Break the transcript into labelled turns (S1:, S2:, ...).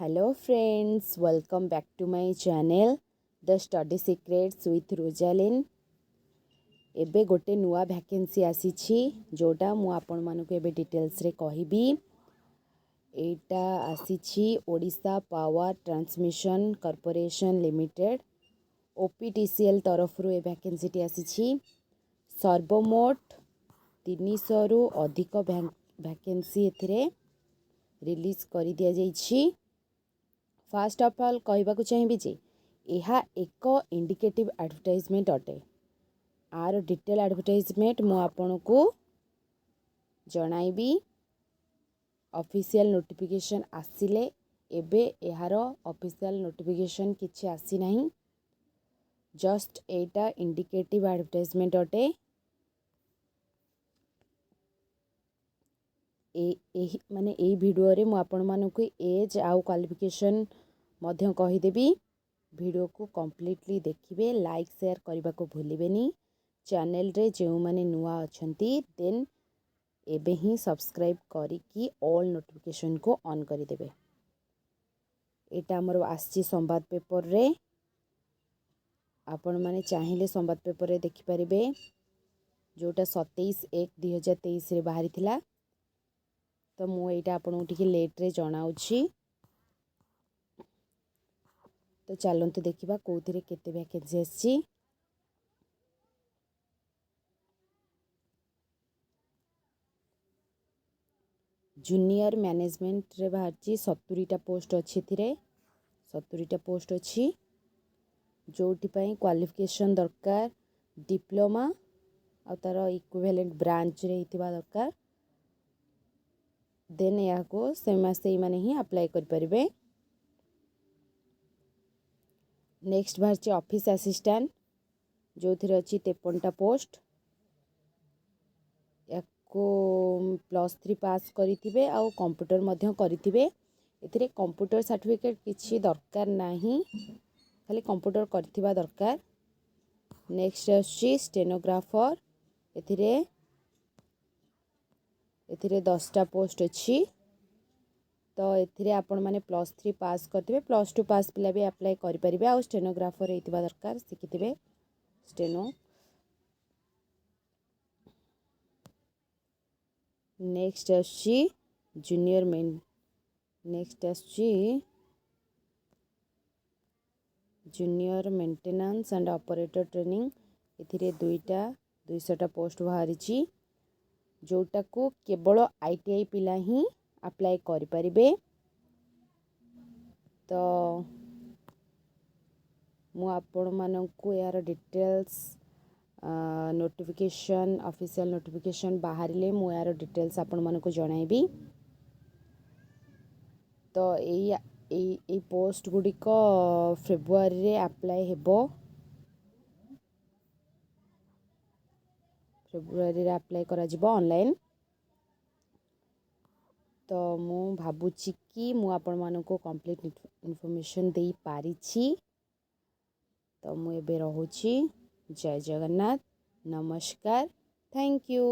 S1: Hello friends, welcome back to my channel, The Study Secrets with Rosalyn. ଏବେ ଗୋଟେ ନୂଆ vacancy ଆସିଛି, ଯେଉଁଟା ମୁଁ ଆପଣମାନଙ୍କୁ ଏବେ ଡିଟେଲ୍ସରେ କହିବି। ଏଇଟା ଆସିଛି Odisha power transmission corporation limited, OPTCL ତରଫରୁ ଏ ଭ୍ୟାକେନ୍ସିଟି ଆସିଛି। ସର୍ବମୋଟ 300ରୁ ଅଧିକ ଭ୍ୟାକେନ୍ସି ଏଥିରେ ରିଲିଜ୍ କରିଦିଆଯାଇଛି। ଫାଷ୍ଟ ଅଫ୍ ଅଲ୍ କହିବାକୁ ଚାହିଁବି ଯେ ଏହା ଏକ ଇଣ୍ଡିକେଟିଭ୍ ଆଡ଼ଭର୍ଟାଇଜମେଣ୍ଟ ଅଟେ। ୟାର ଡିଟେଲ୍ ଆଡ଼ଭର୍ଟାଇଜମେଣ୍ଟ ମୁଁ ଆପଣଙ୍କୁ ଜଣାଇବି ଅଫିସିଆଲ୍ ନୋଟିଫିକେସନ୍ ଆସିଲେ। ଏବେ ଏହାର ଅଫିସିଆଲ୍ ନୋଟିଫିକେସନ୍ କିଛି ଆସିନାହିଁ। ଜଷ୍ଟ ଏଇଟା ଇଣ୍ଡିକେଟିଭ୍ ଆଡ଼ଭର୍ଟାଇଜମେଣ୍ଟ ଅଟେ। ଏହି ମାନେ ଏଇ ଭିଡ଼ିଓରେ ମୁଁ ଆପଣମାନଙ୍କୁ ଏଜ୍ ଆଉ କ୍ୱାଲିଫିକେସନ୍ ମଧ୍ୟ କହିଦେବି। ଭିଡ଼ିଓକୁ କମ୍ପ୍ଲିଟଲି ଦେଖିବେ, ଲାଇକ୍, ସେୟାର କରିବାକୁ ଭୁଲିବେନି। ଚ୍ୟାନେଲରେ ଯେଉଁମାନେ ନୂଆ ଅଛନ୍ତି, ଦେନ୍ ଏବେ ହିଁ ସବସ୍କ୍ରାଇବ୍ କରିକି ଅଲ୍ ନୋଟିଫିକେସନ୍କୁ ଅନ୍ କରିଦେବେ। ଏଇଟା ଆମର ଆସିଛି ସମ୍ବାଦ ପେପରରେ। ଆପଣମାନେ ଚାହିଁଲେ ସମ୍ବାଦ ପେପରରେ ଦେଖିପାରିବେ, ଯେଉଁଟା 27/1/2023ରେ ବାହାରିଥିଲା। ତ ମୁଁ ଏଇଟା ଆପଣଙ୍କୁ ଟିକେ ଲେଟ୍ରେ ଜଣାଉଛି। ତ ଚାଲନ୍ତୁ ଦେଖିବା କେଉଁଥିରେ କେତେ ଭ୍ୟାକେନ୍ସି ଆସିଛି। ଜୁନିୟର ମ୍ୟାନେଜମେଣ୍ଟରେ ବାହାରିଛି, 70ଟା ପୋଷ୍ଟ ଅଛି ଏଥିରେ। 70ଟା ପୋଷ୍ଟ ଅଛି, ଯେଉଁଥିପାଇଁ କ୍ୱାଲିଫିକେସନ୍ ଦରକାର ଡିପ୍ଲୋମା ଆଉ ତା'ର ଇକ୍ୱିଭାଲେଣ୍ଟ ବ୍ରାଞ୍ଚରେ ହେଇଥିବା ଦରକାର। ଦେନ୍ ଏହାକୁ ସେଇମାନେ ହିଁ ଆପ୍ଲାଏ କରିପାରିବେ। ନେକ୍ସଟ ବାହାରିଛି ଅଫିସ୍ ଆସିଷ୍ଟାଣ୍ଟ, ଯେଉଁଥିରେ ଅଛି 53ଟା ପୋଷ୍ଟ। ୟାକୁ +3 ପାସ୍ କରିଥିବେ ଆଉ କମ୍ପ୍ୟୁଟର ମଧ୍ୟ କରିଥିବେ। ଏଥିରେ କମ୍ପ୍ୟୁଟର ସାର୍ଟିଫିକେଟ୍ କିଛି ଦରକାର ନାହିଁ, ଖାଲି କମ୍ପ୍ୟୁଟର କରିଥିବା ଦରକାର। ନେକ୍ସଟ ଆସୁଛି ଷ୍ଟେନୋଗ୍ରାଫର। ଏଥିରେ 10ଟା ପୋଷ୍ଟ ଅଛି। ତ ଏଥିରେ ଆପଣମାନେ +3 ପାସ୍ କରିଥିବେ, +2 ପାସ୍ ପିଲା ବି ଆପ୍ଲାଏ କରିପାରିବେ ଆଉ ଷ୍ଟେନୋଗ୍ରାଫର ହେଇଥିବା ଦରକାର, ଶିଖିଥିବେ ଷ୍ଟେନୋ। ନେକ୍ସଟ ଆସୁଛି ଜୁନିୟର ମେନ୍ ନେକ୍ସଟ ଆସୁଛି junior maintenance and operator training. ଏଥିରେ 200ଟା ପୋଷ୍ଟ ବାହାରିଛି, ଯେଉଁଟାକୁ କେବଳ ଆଇଟିଆଇ ପିଲା ହିଁ ଆପ୍ଲାଏ କରିପାରିବେ। ତ ମୁଁ ଆପଣମାନଙ୍କୁ ଏହାର ଡିଟେଲ୍ସ ନୋଟିଫିକେସନ୍, ଅଫିସିଆଲ୍ ନୋଟିଫିକେସନ୍ ବାହାରିଲେ ମୁଁ ଏହାର ଡିଟେଲ୍ସ ଆପଣମାନଙ୍କୁ ଜଣାଇବି। ତ ଏଇ ଏଇ ଏଇ ପୋଷ୍ଟ ଗୁଡ଼ିକ ଫେବୃଆରୀରେ ଆପ୍ଲାଏ ହେବ, ଫେବୃଆରୀରେ ଆପ୍ଲାଏ କରାଯିବ ଅନଲାଇନ୍। ତ ମୁଁ ଭାବୁଛି କି ମୁଁ ଆପଣମାନଙ୍କୁ କମ୍ପ୍ଲିଟ୍ ଇନଫର୍ମେସନ୍ ଦେଇପାରିଛି। ତ ମୁଁ ଏବେ ରହୁଛି। ଜୟ ଜଗନ୍ନାଥ, ନମସ୍କାର, thank you.